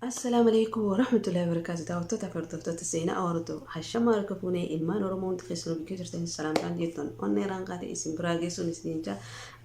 Assalaamu alaikum warahmatullahi wabarakatuh. Daawwattoota fi hordoftoota Seenaa Awwaartuu hashama harka fuunee ilmaan Oromoo hundi keessanuu bakka jirtan salaamtaan jettan onnee raanqaate isin biraa geessuun isin jaa.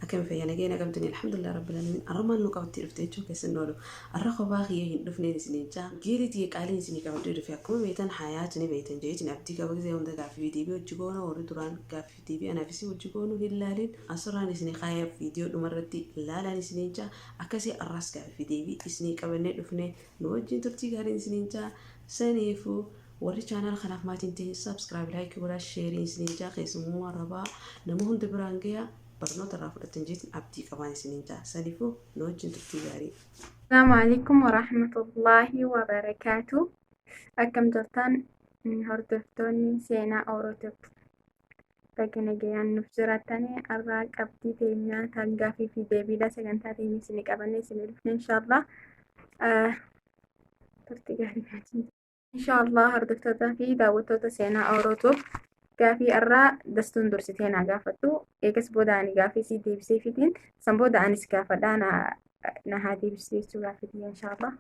Akkam fayyaa, nageenya qabdanii? Alhamdulillah rabbil alamin. Arramaan nu qabattee dhufte jechuun keessan oolu. Arra kophaa kiyya hin dhufneen isin jaa. Geerii tiyya qaaliin isinii qabadhee dhufe. Akkuma beektan hayaatu ni beektan jeetiin abdii qaba. Gisee hunda gaaffii fi deebii hojii goona. Warri duraan gaaffii fi deebii anaaf isin hojii goonu hin laalin, asirraan isinii kaayee viidiyoo dhumarratti laalaan isinii jaa. Akkasii arraas gaaffii fi deebii isinii qabannee dhufne, nu wajjin turtii gaariin isiniin jaa. Saniifuu warri channel kanaaf maatiin ta'in subscribe, like godhaa, share isiniin jaa. Keessummaa rabaa nama hunda biraan gayaa, barnoota irraa fudhatan jeetiin abdii qabaan isiniin jaa. Saniifuu nu wajjin turtii gaarii. Assalamu alaikum warahmatullahi wabarakatuh. Akkam jirtan hordoftoonni Seenaa Orotop? Baga nagayaan nuuf jiraatanii. Har'aa qabxii teenyaa tan gaafii fi deebiidha, sagantaa teenya isinii qabannee isinii dhufne inshaallah. Turtii gaarii wajjin. Inshaallah hordoftootaa fi daawwattoota Seenaa Orotop, gaafii har'aa dastuun dursitee naa gaafattu. Eegas booda ani gaafii sii deebisee fitiin, san booda anis gaafadhaa na haa deebisuu jechuu gaafii inshaallah.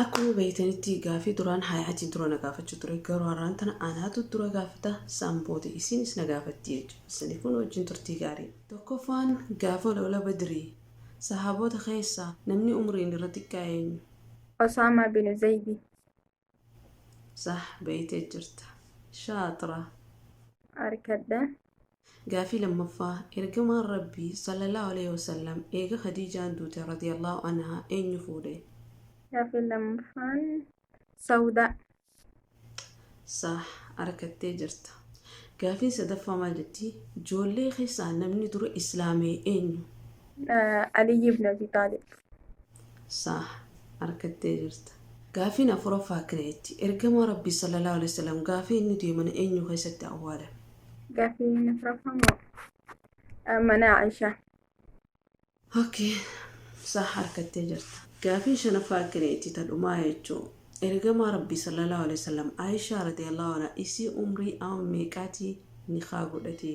Akkuma beektanitti gaafii duraan hayaatiin dura na gaafachuu ture, garuu har'aan tana anaatu dura gaafata, san booda isinis na gaafatti jechuudha. Saniifuu nu wajjin turtii gaarii. Tokkoffaan, gaafa lola Badrii sahaabota keessaa namni umriin irra xiqqaa eenyu? Osaamaa bin Zaydi. Sah, beeytee jirta. Shaaxira. Harkadha. Gaafii lammaffaa, Ergamaan Rabbii sallallahu alaihi wasallam eega Khadiijaan duute radiyallahu anhaa eenyu fuudhe? Gaafii lammaffaan Sawdaa. Sah, harkattee jirta. Gaafiin sadaffaa maal jetti? Ijoollee keessaa namni dura islaamee eenyu? Aliyyi ibn Abi Xaalib. Sah, harkattee jirta. Gaafiin afuraffaa akkana jetti. Ergamaa Rabbii sallallahu alaihi wasallam gaafii inni du'e mana eenyu keessatti awwaalame? Gaafii afuraffaa moo mana Aishaa. Okay. Sah, harkattee jirta. Gaafiin shanaffaa akkana jetti, ta dhumaa jechuu. Ergamaa Rabbii sallallahu alaihi wasallam Aishaa radiyallahu anha isii umrii ama meeqaatii nikaa godhate?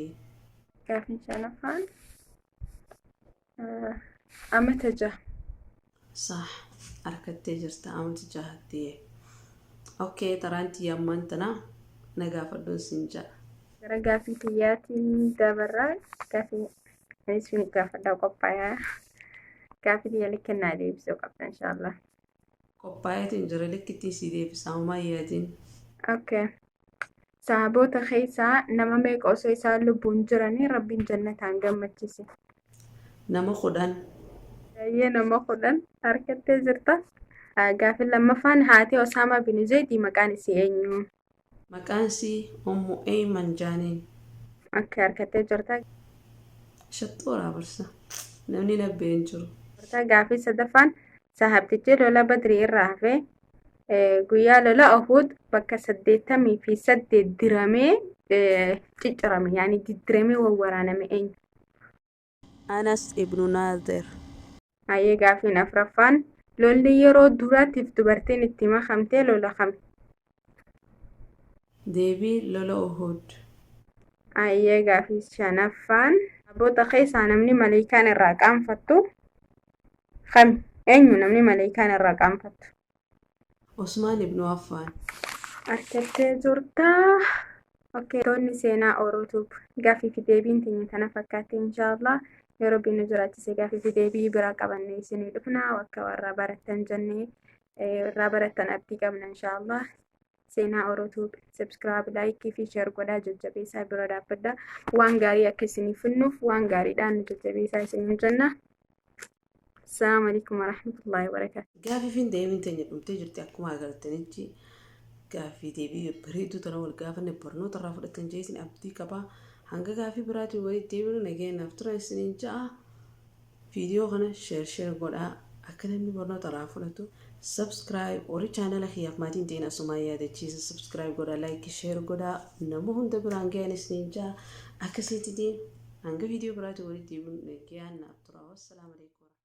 Gaafiin shanaffaan amata 6. Sah, harkattee jirta, amata 6tti. Okay, taraan tiyya ammaan tana na gaafadhuun sin ja'a. Gara gaafii kiyyaatiin dabarraa. Gaafii anis sin gaafadhaa, qophaa'aa. Gaafii tiyya likkennaa deebisuu qabda inshaallah. Qophaa'eetiin jira, likkittiin sii deebisaa, homaa yaadin. Okay. Sahaboota keessaa nama meeqa osoo isaan lubbuun jiranii Rabbiin jannataan gammachiise? Nama 10. Baay'ee, nama 10 harkattee jirta. Gaafii lammaffaan, haati Osaamaa bin Zaidi maqaan isii eenyu? Maqaan isii Ummu Eyman jaaniin. Okay, harkattee jirta. Shaxxooraa barsa. Namni nabbee hin jiru. Gaafii sadaffaan, sahabtichi lola Badrii irraa hafee guyyaa lola Uhud bakka 88 diramee ciccirame, yaani diddiramee wawwaraaname eenyu? Anas ibnu Naadir. Hayyee, gaafiin afuraffaan, lolli yeroo duraatiif dubartiin itti makamtee lola kami? Deebii, lola Uhud. Hayyee, gaafii shanaffaan, abboota keessaa namni maleekaan irraa qaanfattu kami? Eenyu namni maleekaan irraa qaanfattu? Osmaan ibnu Affaan. Harkattee jirta. Okay. Toonni Seenaa Orootuub, gaaffii fi deebiin teenya tana fakkaatti inshaallah. Yeroo nu jiraachise gaaffii fi deebii biraa qabannee isinii dhufna. Akka warra barattan jennee irraa barattan abdii qabna inshaallah. Seenaa Orootuub subscribe, like fi share godhaa, jajjabeessaa, bira dhaabbadhaa. Waan gaarii akka isinii finnuuf waan gaariidhaan nu jajjabeessaa isiniin jenna. Assalamu alaikum warahmatullahi wabarakatuh. Gaaffii fi deebiin teenya dhumtee jirti. Akkuma agartanitti gaaffii deebii bareedduu tana wal gaafanne, barnoota irraa fudhatan jeetiin abdii qabaa. Hanga gaaffii biraatiin walitti deebinu nageenyaaf tura isiniin ja'a. Viidiyoo kana share share godhaa, akka namni barnoota irraa fudhatu. Subscribe, warri chaanala kiyyaaf maatiin ta'in asumaan yaadachiisa, subscribe godhaa, like, share godhaa, nama hunda biraan gahan isiniin ja'a. Akkasitti hanga viidiyoo biraatiin walitti deebinu nagayaan naaf tura. Wassalaamu alaikum.